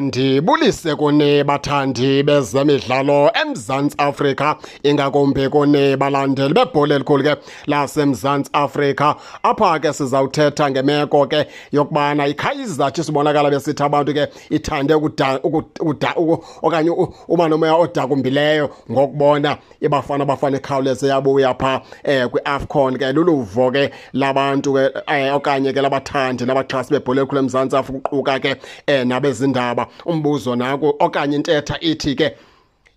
Ndibulise kuni bathandi bezemidlalo eMzantsi Afrika, ingakumbi kuni balandeli bebhola elikhulu ke laseMzantsi Afrika. Apha ke sizawuthetha ngemeko ke yokubana iKaizer Chiefs ibonakala besithi abantu ke ithande okanye uba nomoya odakumbileyo ngokubona iBafana Bafana ikhawuleze yabuya pha kwi-AFCON ke. Luluvo ke labantu ke okanye ke labathandi nabaxhasi bebhola elikhulu eMzantsi Afrika, kuquka ke nabezindaba. Umbuzo naku okanye intetha ithi ke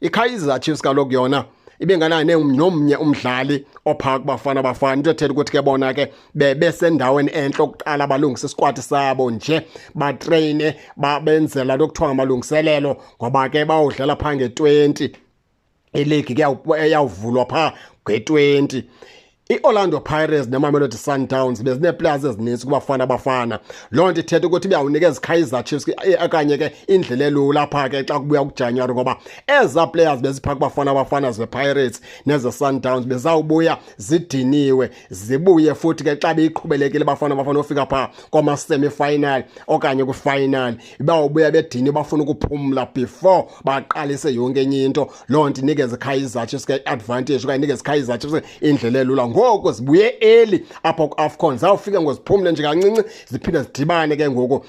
iKaizer Chiefs kaloku yona ibenganayo nomnye umdlali ophaa kuBafana Bafana, into ethetha ukuthi ke bona ke bebesendaweni entle okuqala balungisa isikwati sabo nje, batreyine, benzela lokuthiwa ngamalungiselelo, ngoba ke bawudlala phaa nge-20, iligi ke eyawuvulwa phaa nge-20. I-Orlando Pirates neMamelodi Sundowns bezinee-players ezininzi kuBafana Bafana. Loo nto ithetha ukuthi ibiyawunikeza iKaizer Chiefs okanye ke indlela elula phaa ke xa kubuya kuJanuwari, ngoba ezaa players beziphaa kuBafana Bafana zePirates neze-Sundowns bezawubuya zidiniwe, zibuye futhi ke xa beyiqhubelekile Bafana Bafana ofika phaa kwama-semi-final okanye kwi-final, bawubuya bediniwe, bafuna ukuphumla before baqalise yonke enye into. Loo nto inikeze iKaizer Chiefs ke i-advantage okanye inikeze iKaizer Chiefs indlela elula. Ngoku zibuye early apho ku-AFCON, zawufika ngoziphumle nje kancinci, ziphinde zidibane ke ngoku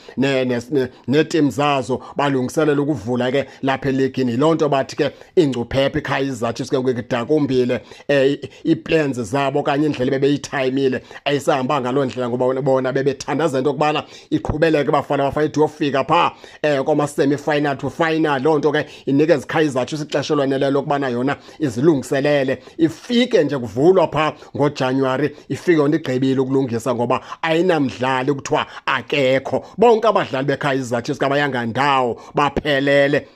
neetim zazo, balungiselela ukuvula ke lapha eligini. Yiloo nto bathi ke ingcuphephe iKaizer Chiefs ke ngoku idakumbile, ii-plans zabo okanye indlela bebeyithayimile ayisahambanga ngaloo ndlela, ngoba bona bebethandaza into yokubana iqhubeleke Bafana Bafana ide yofika phaa kwama-semi-final to final. Loo nto ke inikeza iKaizer Chiefs ixesha elwaneleyo lokubana yona izilungiselele, ifike nje kuvulwa phaa ngoJanuwari ifike yona igqibile ukulungisa, ngoba ayinamdlali kuthiwa akekho. Bonke abadlali beKaizer Chiefs kabayanga ndawo, baphelele.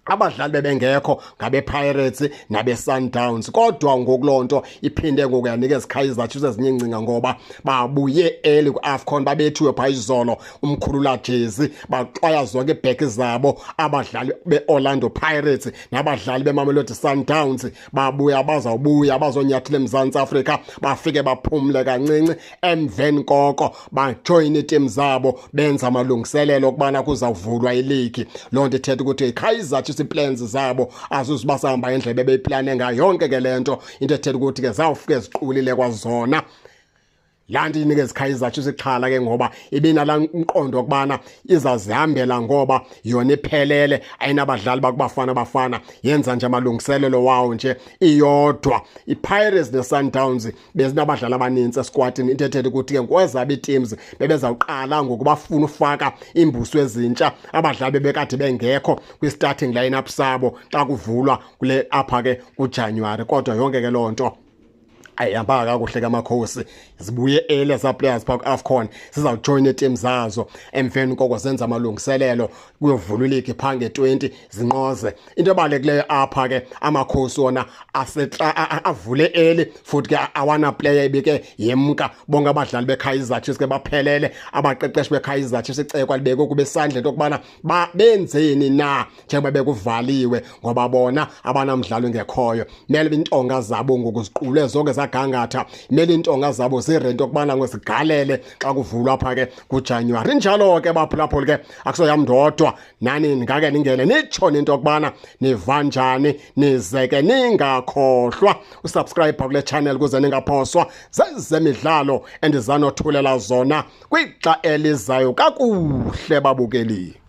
Abadlali bebengekho ngabe-Pirates nabe-Sundowns, kodwa ngoku loo nto iphinde ngoku yanikeza iKaizer Chiefs ezinye iingcinga, ngoba babuye early ku-AFCON, babethiwe phaa izolo umkhulula jezi, baxwaya zonke iibheki zabo abadlali be-Orlando Pirates nabadlali beMamelodi Sundowns. Babuya, bazawubuya bazonyathela eMzantsi Afrika, bafike baphumle kancinci, emveni koko bajoyine iitim zabo, benza amalungiselelo okubana kuzawuvulwa iligi. Loo nto ithetha ukuthi iKaizer Chiefs ii-plans zabo azuzuba sahamba ngendlela bebeyiplane ngayo yonke ke le nto, into ethetha ukuthi ke zawufike ziqulile kwazona. Laa nto inikeza iKaizer Chiefs ixhala ke, ngoba ibinalaa mqondo wokubana izazihambela, ngoba yona iphelele, ayinabadlali bakuBafana Bafana, yenza nje amalungiselelo wawo nje iyodwa. IPirates neSundowns bezinabadlali abanintsi esquadini, into ethetha ukuthi ke kwezabo ii-teams bebezawuqala ngoku bafuna ufaka iimbuso ezintsha, abadlali bebekade bengekho kwi-starting line-up sabo xa kuvulwa kule apha ke kuJanuwari. Kodwa yonke ke loo nto ayihambanga kakuhle ke. Amakhosi zibuye early eza players phaa ku-AFCON, zizawujoyina iitim zazo, emveni koko zenza amalungiselelo, kuyovulwa iligi phaa nge-20, zinqoze. Into ebalulekileyo apha ke, Amakhosi wona avule early, futhi ke awana player ibike yemka. Bonke abadlali beKaizer Chiefs ke baphelele. Abaqeqeshi beKaizer Chiefs icekwa libekwe kube esandleni into yokubana benzeni na njengoba bekuvaliwe, ngoba bona abanamdlalo engekhoyo. Mele iintonga zabo ngoku ziqulwe zonke zagangatha, mele iintonga zabo zirento yokubana ngozigalele xa kuvulwa apha ke kuJanuwari. Injalo ke baphulaphuli ke, akusoyam ndodwa, nani ningake ningene nitsho into yokubana niva njani, nize ke ningakhohlwa usubscribe kule channel ukuze ningaphoswa zezemidlalo endizanothulela zona kwixa elizayo. Kakuhle babukeli.